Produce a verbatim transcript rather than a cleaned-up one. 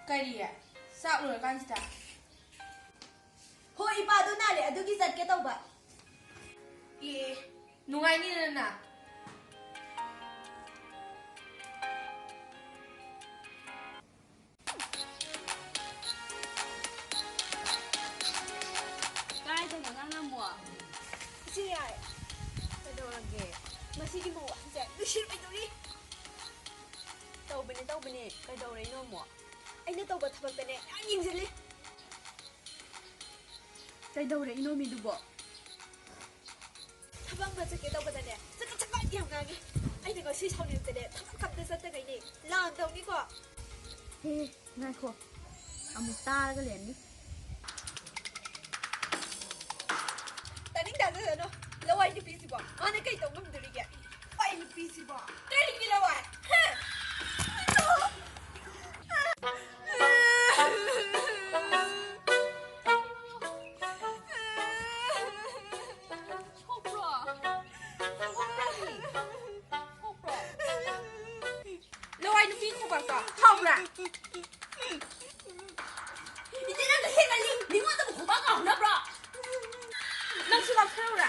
ꯀꯔꯤ? ꯆꯥꯛ ꯂꯣꯏꯔꯀꯥꯟꯁꯤꯗ? ꯍꯣꯏ, ꯏꯄꯥꯗꯣ ꯅꯥꯔꯦ, ꯑꯗꯨꯒꯤ ꯆꯠꯀꯦ ꯇꯧꯕ꯫ ꯑꯦ, ꯅꯨꯡꯉꯥꯏꯅꯤꯗꯅ꯫ ꯀꯥꯏꯗꯅꯣ ꯅꯪꯅ ꯑꯃꯨꯛ? ꯏꯆꯦ ꯌꯥꯏ꯫ ꯀꯩꯗꯧꯔꯒꯦ? ꯃꯁꯤꯒꯤ ꯃꯧ ꯑꯍꯟꯁꯦ ꯅꯨꯡꯁꯤꯔꯣꯏꯗꯧꯔꯤ꯫ ꯇꯧꯕꯅꯦ, ꯇꯧꯕꯅꯦ꯫ ꯀꯩꯗꯧꯔꯛꯏꯅꯣ ꯑꯃꯨꯛ? ꯑꯩꯅ ꯇꯧꯕ ꯊꯕꯛꯇꯅꯦ ꯌꯥꯝ ꯌꯦꯡꯁꯤꯜꯂꯤ꯫ ꯀꯩꯗꯧꯔꯛꯏꯅꯣ ꯃꯤꯗꯨꯕꯣ? ꯊꯕꯛ ꯑꯃ ꯆꯠꯀꯦ ꯇꯧꯕꯗꯅꯦ, ꯆꯀꯠ ꯆꯀꯠ ꯌꯥꯝ ꯉꯥꯡꯉꯤ꯫ ꯑꯩꯅ ꯉꯁꯤ ꯁꯥꯎꯅꯤꯡꯕꯗꯅꯦ, ꯊꯕꯛ ꯑꯝꯇ ꯆꯠꯇꯈꯩꯅꯦ꯫ ꯂꯥꯟ ꯇꯧꯅꯤꯀꯣ꯫ ꯍꯦ, ꯉꯥꯏꯈꯣ꯫ ꯑꯃꯨꯛ ꯇꯥꯔꯒ ꯂꯩꯔꯝꯅꯤ꯫ ꯇꯥꯅꯤꯡ ꯇꯥꯖꯗꯅꯣ꯫ ꯂꯋꯥꯏ ꯅꯨꯄꯤꯁꯤꯕꯣ, ꯃꯥꯅ ꯀꯩ ꯇꯧ ꯉꯝꯗꯣꯔꯤꯒꯦ? ꯂꯋꯥꯏ ꯅꯨꯄꯤꯁꯤꯕꯣ꯫ ꯀꯔꯤꯒꯤ ꯂꯋꯥꯏ? ꯍꯥ? ꯁꯣꯛꯄ꯭ꯔꯣ? ꯁꯣꯛꯄ꯭ꯔꯣ? ꯂꯋꯥꯏ ꯅꯨꯄꯤ ꯈꯨꯕꯥꯛꯇꯣ ꯍꯥꯎꯕ꯭ꯔꯥ? ꯏꯆꯦ, ꯅꯪꯁꯨ ꯍꯦꯟꯃꯜꯂꯤ꯫ ꯃꯤꯉꯣꯟꯗꯕꯨ ꯈꯨꯕꯥꯛ ꯀꯥꯎꯅꯕ꯭ꯔꯣ? ꯅꯪꯁꯨ ꯂꯥꯎꯊꯔꯛꯎꯔꯥ?